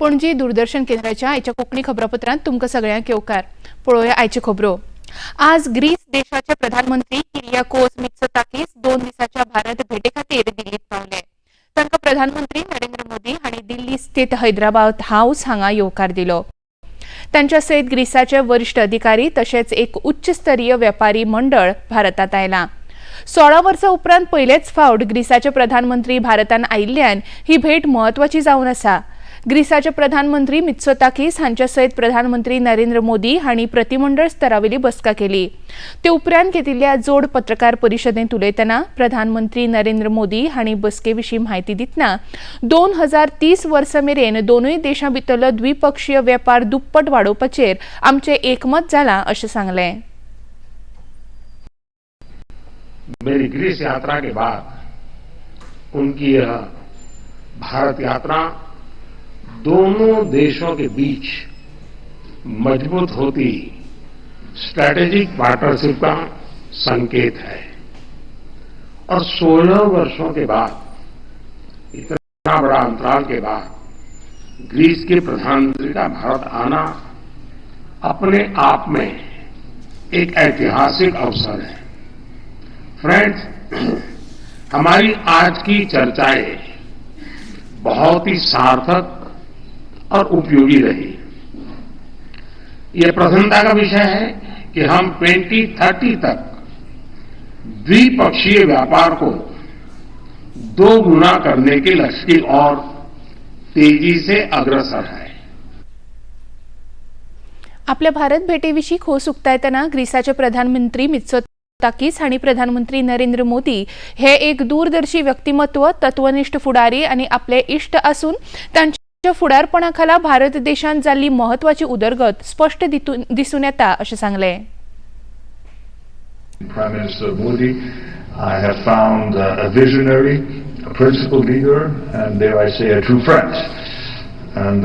पणजी दूरदर्शन केंद्राच्या आयच्या कोंकणी खबरापत्रांत तुमकां सगळ्यांक येवकार. पळोवया आयच्यो खबरो. आज ग्रीस देशाचे प्रधानमंत्री किरियाकोस मित्सोताकीस 2 दिसाच्या भारत भेटे खातीर दिल्लीत पावले. तांकां प्रधानमंत्री नरेंद्र मोदी हांणी दिल्ली स्थित हैदराबाद हाऊस हांगा येवकार दिलो. तांच्या सयत ग्रीसाचे वरिश्ठ अधिकारी तशेंच एक उच्च स्तरीय वेपारी मंडळ भारतात आयलां. 16 वर्सां उपरांत पयलेच फावट ग्रीसाचे प्रधानमंत्री भारतान आयिल्ल्यान ही भेट म्हत्वाची जावन आसा. ग्रीसाचे प्रधानमंत्री मित्सोताकीस हांच्या सयत प्रधानमंत्री नरेंद्र मोदी हांणी प्रतिमंडळ स्तरावेली बसका केली. ते उपरांत घेतिल्ल्या जोड पत्रकार परिशदेंत उलयतना प्रधानमंत्री नरेंद्र मोदी हांणी बसके विशीं म्हायती दितना 2030 वर्सा मेरेन दोनूय देशां भितरलो द्विपक्षीय वेपार दुप्पट वाडोवपाचेर आमचें एकमत जालां अशें सांगलें. मेरी ग्रीस यात्रा के बाद उनकी यह भारत यात्रा दोनों देशों के बीच मजबूत होती स्ट्रैटेजिक पार्टनरशिप का संकेत है और 16 वर्षों के बाद, इतना बड़ा अंतराल के बाद ग्रीस के प्रधानमंत्री का भारत आना अपने आप में एक ऐतिहासिक अवसर है। फ्रेंड्स, हमारी आज की चर्चाएं बहुत ही सार्थक और उपयोगी रही। ये प्रसन्नता का विषय है कि हम 2030 तक द्विपक्षीय व्यापार को 2 गुना करने के लक्ष्य की ओर तेजी से अग्रसर है। आपल्या भारत भेटेविशीं खोस उक्तायतना ग्रीसाचे प्रधानमंत्री मित्सोताकीस हांणी प्रधानमंत्री नरेंद्र मोदी हे एक दूरदर्शी व्यक्तिमत्व, तत्वनिष्ठ फुडारी आनी आपले इश्ट आसून तांच्या फुडारपणा खाला भारत देशांत जाल्ली म्हत्वाची उदरगत स्पश्ट दिसून येता अशें सांगलें. Prime Minister Modi, I have found a visionary, a principled leader, and dare I say, a true friend. And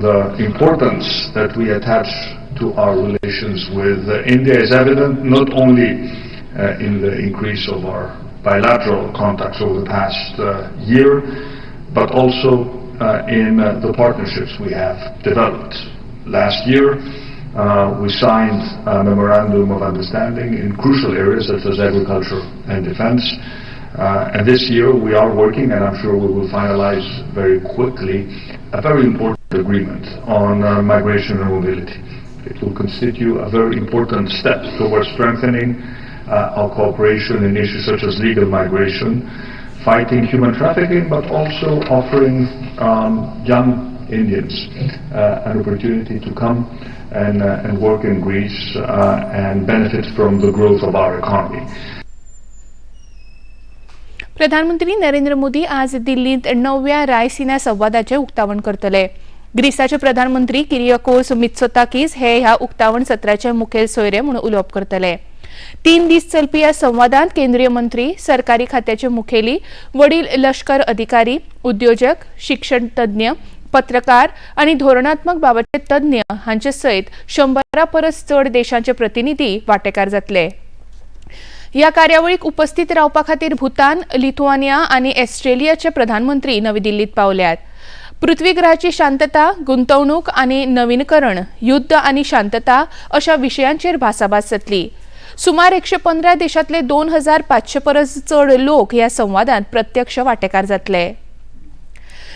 the importance that we attach to our relations with India is evident not only in the increase of our bilateral contacts over the past year, but also in the partnerships we have developed. Last year, we signed a memorandum of understanding in crucial areas such as agriculture and defense. And this year we are working, and I'm sure we will finalize very quickly, a very important agreement on migration and mobility. It will constitute a very important step towards strengthening our cooperation in issues such as legal migration, fighting human trafficking, but also offering young Indians an opportunity to come and work in Greece and benefit from the growth of our economy. प्रधानमंत्री नरेंद्र मोदी आज दिल्लींत 9व्या रायसिना संवादाचें उक्तावण करतले. ग्रीसाचे प्रधानमंत्री Kyriakos मित्सोताकीस हे ह्या उक्तावण सत्राचे मुखेल सोयरे म्हूण उलोवप करतले. 3 दीस चलपी ह्या संवादांत केंद्रीय मंत्री, सरकारी खात्याचे मुखेली, वडील लश्कर अधिकारी, उद्योजक, शिक्षण तज्ञ, पत्रकार आनी धोरणात्मक बाबाचे तज्ञ हांचे सयत 100 परस चड देशांचे प्रतिनिधी वांटेकार जातले. ह्या कार्यावळीक उपस्थित रावपा खातीर भूतान, लिथुआनिया आनी ऑस्ट्रेलियाचे प्रधानमंत्री नवी दिल्लीत पावल्यात. पृथ्वीग्रहाची शांतता, गुंतवणूक आनी नवीनीकरण, युद्ध आनी शांतता अशा विशयांचेर भासाभास जातली. सुमार 115 देशांतले 2500 परस चड लोक ह्या संवादांत प्रत्यक्ष वांटेकार जातले.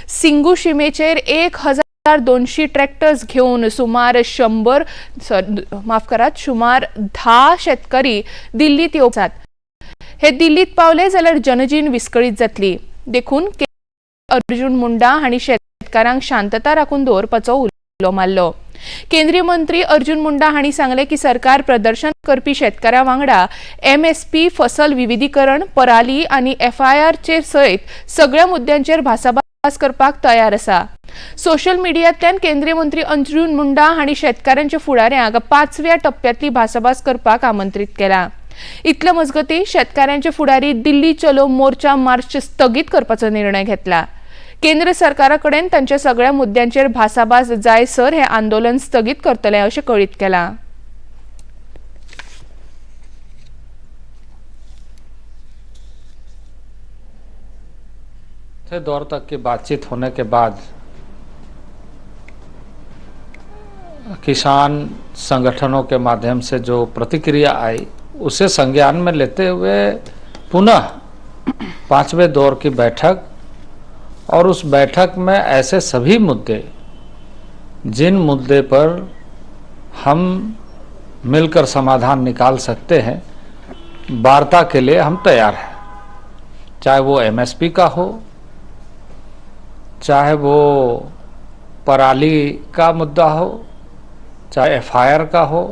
सिंगू शिमेचेर 1200 ट्रॅक्टर्स घेवन सुमार 100, माफ करात, सुमार 10 शेतकरी दिल्लीत येवचात. हे दिल्लीत पावले जाल्यार जनजीण विस्कळीत जातली, देखून अर्जुन मुंडा हांणी शेतकारांक शांतता राखून दवरपाचो उलो मारलो. केंद्रीय मंत्री अर्जुन मुंडा हांणी सांगलें की सरकार प्रदर्शन करपी शेतकारां वांगडा एमएसपी, फसल विविधीकरण, पराली आनी एफआयआरचेर सयत सगळ्या मुद्द्यांचेर भासाभास करपाक तयार आसा. सोशल मिडियांतल्यान केंद्रीय मंत्री अर्जुन मुंडा हांणी शेतकारांच्या फुडाऱ्यांक 5व्या टप्प्यांतली भासाभास करपाक आमंत्रीत केला. इतले मजगतीं शेतकारांचे फुडारी दिल्ली चलो मोर्चा मार्च स्थगीत करपाचो निर्णय घेतला. केंद्र सरकारा कडेन तांच्या सगळ्या मुद्द्यांचेर भासाभास जाय सर हे आंदोलन स्थगीत करतले अशें कळीत केलां. दौर तक की बातचीत होने के बाद किसान संगठनों के माध्यम से जो प्रतिक्रिया आई उसे संज्ञान में लेते हुए पुनः 5वें दौर की बैठक, और उस बैठक में ऐसे सभी मुद्दे जिन मुद्दे पर हम मिलकर समाधान निकाल सकते हैं, वार्ता के लिए हम तैयार हैं। चाहे वो एमएसपी का हो, चाहे वो पराली का मुद्दा हो, चाहे एफआईआर का हो,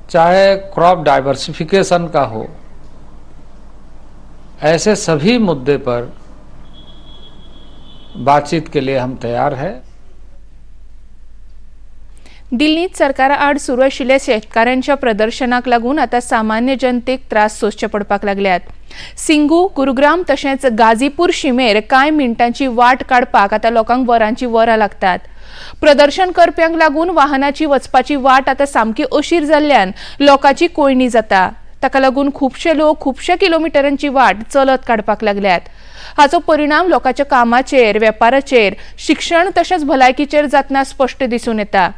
चाहे क्रॉप डाइवर्सिफिकेशन का हो, ऐसे सभी मुद्दे पर बातचीत के लिए हम तैयार हैं। दिल्लीत सरकारा आड सुरू आशिल्ल्या शेतकारांच्या प्रदर्शनाक लागून आतां सामान्य जनतेक त्रास सोंसचे पडपाक लागल्यात। सिंगू, गुरुग्राम तशेंच गाझीपूर शिमेर कांय मिनटांची वाट काडपाक आतां लोकांक वरांची वरां लागतात। प्रदर्शन करप्यांक लागून वाहनाची वचपाची वाट आतां सामकी अशीर जाल्ल्यान लोकांची कोयणी जाता। ताका लागून खुबशे लोक खुबशे किलोमिटरांची वाट चलत काडपाक लागल्यात। हाचो परिणाम लोकांच्या कामाचेर, वेपाराचेर, शिक्षण तशेंच भलायकीचेर जातना स्पश्ट दिसून येता।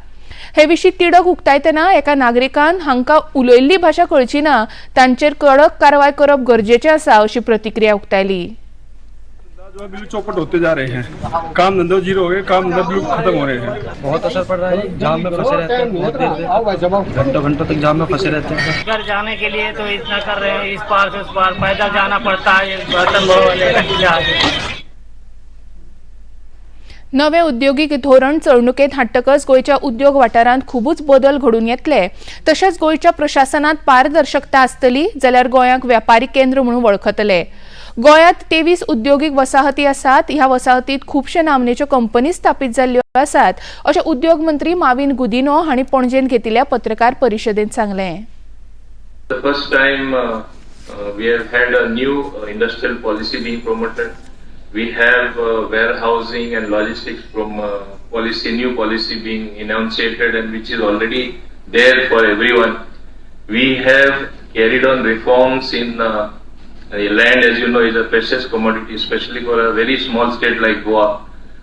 हे विशीं तिडक उक्तायतना एका नागरिकान हांकां उलयल्ली भाशा कळची ना, तांचेर कडक कारवाय करप गरजेचें आसा अशी प्रतिक्रिया उक्तायली। जो बिल्कुल चौपट होते जा रहे हैं, काम धंधा जीरो हो गए, काम धंधा बिल्कुल खत्म हो रहे हैं। बहुत असर पड़ रहा है, जाम में फंसे रहते हैं, बहुत देर देर घंटों घंटों तक जाम में फंसे रहते हैं। घर जाने के लिए तो इतना कर रहे हैं, इस पार से उस पार पैदल जाना पड़ता है, बर्तन वाले। नवे उद्योगीक धोरण चलणुकेंत हाडटकच गोंयच्या उद्योग वाठारांत खुबूच बदल घडून येतले, तशेंच गोंयच्या प्रशासनांत पारदर्शकता आसतली जाल्यार गोंयांक व्यापारी केंद्र म्हणून वळखतले। गोंयांत 23 उद्योगीक वसाहती आसात। ह्या वसाहतीत खुबशे नामनेच्यो कंपनी स्थापीत जाल्ल्यो आसात अशें उद्योग मंत्री माविन गुदिनो हांणी पणजेंत घेतिल्ल्या पत्रकार परिशदेंत सांगलें। The first time we have had a new industrial policy being promoted. We have warehousing and logistics from policy, new policy being enunciated and which is already there for everyone. We have carried on reforms in land, as you know, is a precious commodity, especially for a very small state like Goa.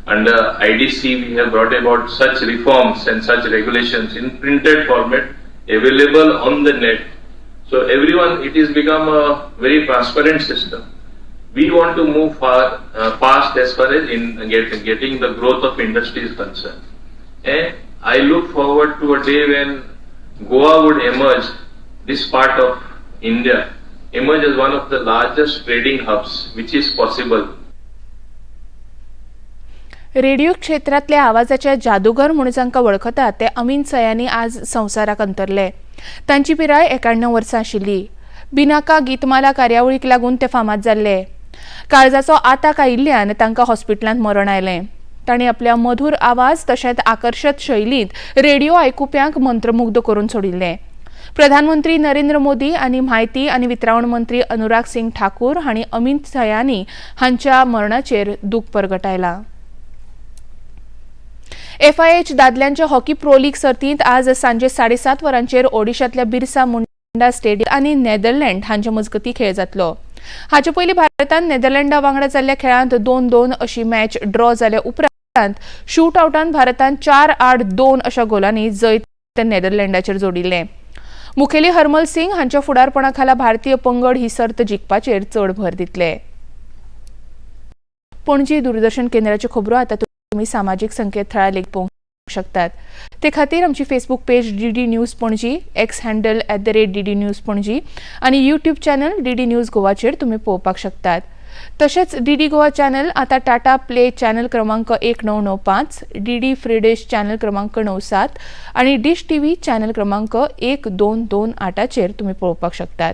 Under IDC, we have brought about such reforms and such regulations in printed format available on the net. So everyone, it has become a very transparent system. We want to move far fast as far as in getting the growth of industry is concerned. And I look forward to a day when Goa would emerge, this part of India, emerge as one of the largest trading hubs, which is possible. Radio क्षेत्रांतल्या आवाजाचे जादूगर म्हणून जांकां वळखतात ते अमीन सयानी आज संवसाराक अंतरले। तांची पिराय 91 वर्सां आशिल्ली। बिनाका गीतमाला कार्यावळीक लागून ते फामाद जाल्ले। काळजाचो आताक आयिल्ल्यान तांकां हॉस्पिटलांत मरण आयलें। तांणी आपल्या मधुर आवाज तशेंच आकर्शक शैलींत रेडिओ आयकुप्यांक मंत्रमुग्ध करून सोडिल्लें। प्रधानमंत्री नरेंद्र मोदी आनी म्हायती आनी वितरावण मंत्री अनुराग सिंग ठाकूर हांणी अमीन सयानी हांच्या मरणाचेर दूख परगटायलां। एफआयएच दादल्यांच्या हॉकी प्रो लीग सर्तींत आज सांजे 7:30 वरांचेर ओडिशांतल्या बिरसा मुंडा स्टेडियम आनी नेदरलँड हांचे मजगतीं खेळ जातलो। हाचे पयलीं भारतान नेदरलँडा वांगडा जाल्ल्या खेळांत 2-2 अशी मॅच ड्रॉ जाल्या उपरांत शूट आवटान भारतान 4-2 अशा गोलांनी जैत नेदरलँडाचेर जोडिल्लें। मुखेली हरमल सिंग हांच्या फुडारपणा खाला भारतीय पंगड ही सर्त जिखपाचेर चड भर दितले। पणजी दूरदर्शन केंद्राच्यो खबरो आतां तुमी सामाजीक संकेतथळार लेगीत पळोवंक शकतात। ते खातीर आमची Facebook page DD news Panaji, X handle @DD news Panaji आनी यूट्यूब चॅनल डीडी न्यूज गोवाचेर तुमी पळोवपाक शकतात। तशेंच डीडी गोवा चॅनल आतां टाटा प्ले चॅनल क्रमांक 1995, डीडी फ्री डिश चॅनल क्रमांक 97 आनी डिश टीव्ही चॅनल क्रमांक 1228चेर तुमी पळोवपाक शकतात।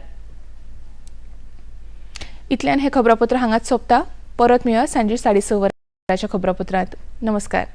इतल्यान हें खबरापत्र हांगाच सोंपता। परत मेळया सांजे 6:30 वरांच्या खबरापत्रांत। नमस्कार।